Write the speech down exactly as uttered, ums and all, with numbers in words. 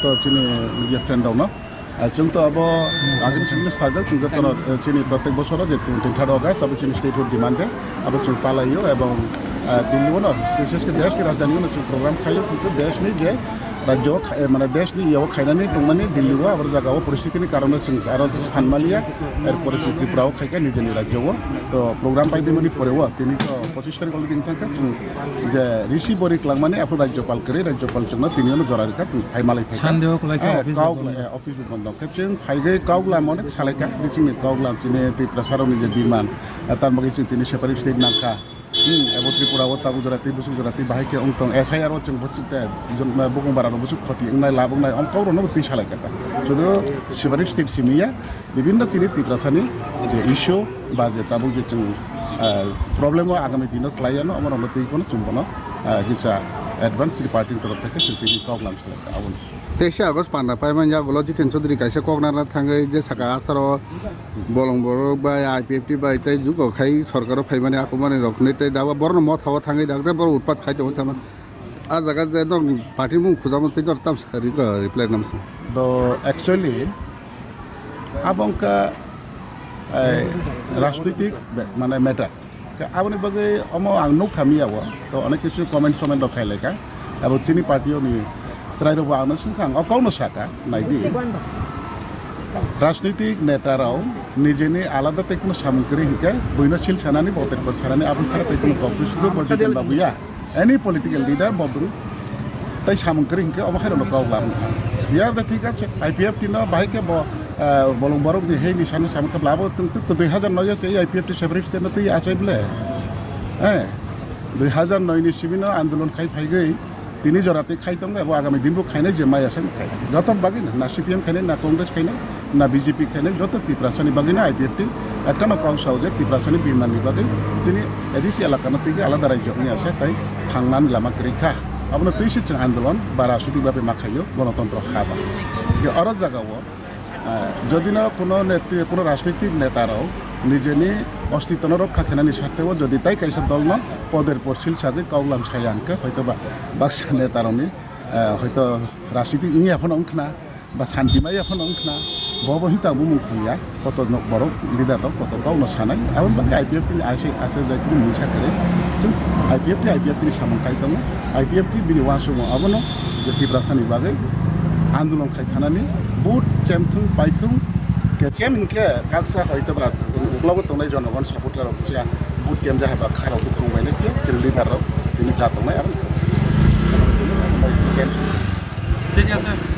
Chini media friend rokno, ah, chwng to abo agini simi sajak, chwng jotono, eh, chini protek bosoro je twenty third August abo chini statehood demand day, abo chwng palaio ebong, ah, Delhi-o no, special khe desh ni rajdhani-o no chwng program khaio, kintu desh ni je rajyo o kha-, eh, mane desh ni yao khainani tongmani Delhi-o abo jaga o poristiti ni karone chwng aro sanmaliya, erpore chwng Tripura o khaikha nijeni rajyo o, to program pai dimani pore o tini to pochish tarik already wngthangkha, chwng je receive bo ri kwlangmani, aphuru Rajyopal kwrwi, Rajyopal chwngno tini ono jora rikha, chwng phai malai phaikha. Sunday o kwlai khe Eh, office bo kok bondo. Eh, office bo bondo. Khe chwng phaigwi koklam onek salaikha, bisingni koklam chini Tiprasarokni je demand, eh, tamni bagwi chwng tini separate state nangkha. Hmm, ebo Tripura o tabuk jora tei busuk jora tei bahai khe wng tong, S I R o chwng busuk te, jon-, bukung bara rok busuk khoti wngnai, lab wngnai, ong kok rokno bo twi salaikha. Sudu separate state simi ya, bibinno chini Tiprasani je issue ba je tabuk je chwng, ah, problem o agami dino kwlai yano, omo rokno twi phano chwng bono, ah, kisa advance triparty ni torof theke chwng tini koklam salai kha, aboni. Teisa August panda pai man yagulo Jiten Chaudhary kaisa kok narwkna thangwi je saka atharo bolong borok bai I P F T bai tei jugo khai sorkaro phaimani akumani rok hinwi tei daba borokno motha o thangwi dak tei borok utpat khai tongo sama. A jaga je nokni party mung khujamo tei dor tam sa ri ko reply nam sa. Do actually abo wngkha, eh, rajnitik be-, mane matter. Khe aboni bagwi omo ang nukha miya o, to onek kisu comment soment rok khailai kha. Abo chini party o ni chwrai rok bo ang no swngkha, ang o kok no saka, naidi. Rajnitik neta rok nijeni alada tei kuno samung kwrwi hinkhe buino sil sanani, boter por sanani, aboni saka tei kuno kok twi sudu bo Jiten Babu ya. Any political leader bo bwrwi tei samung kwrwi hinkhe omo khairokno kok lam. Ya, be thik ache, I P F T no bahai khe bo, eh, bolong borokni hei ni sano samung khe labo twng twk to dui hazar noi se I P F T separate state no twi achai ble. Eh, dui hazar noi ni simi no andolon khai phaigwi tini jora tei khai tongo, ebo agami din bo khainai je maya se khai. Joto bagwi na, na C P M khainai, na Congress khainai, na B J P khainai, joto Tiprasani bagwi na I P F T ekta no kok sao je Tiprasani birman ni bagwi chini A D C elaka no twi alada rajyo wngya se tai thangnani lama kwrwi kha. Abono twi se chwng andolon ba rajnitik babe ma khaio gonotontro ha ba. Je oro jaga o, ah, jodi no kuno netri, kuno rajnitik neta rok nijeni ostitw no rokha khenani sarthe o jodi tai kaisa dol no poder por sil sagwi koklam saya hwnkhe hoito ba baksa neta rokni, ah, hoito rajnitik wngya phano wngkhna. Ba santi maya phano wngkhna, bo bo hinta bumung khungya, koto nok borok leader rok koto kok no sanai, aboni bagwi I P F T ni ase ase jai kunu misa kare, chwng I P F T, I P F T ni samung khai tongo, I P F T bini uansukmung abono je Tiprasani bagwi andolon khai thanani, vote chemthung paithung, kechem hinkhe baksa hoito ba uklogo tongnai jonogon supporter rok kisa vote chemjak hai ba kharok bukhung bai nai khe chwng leader rok tini kha tongnai abo. Thik ase.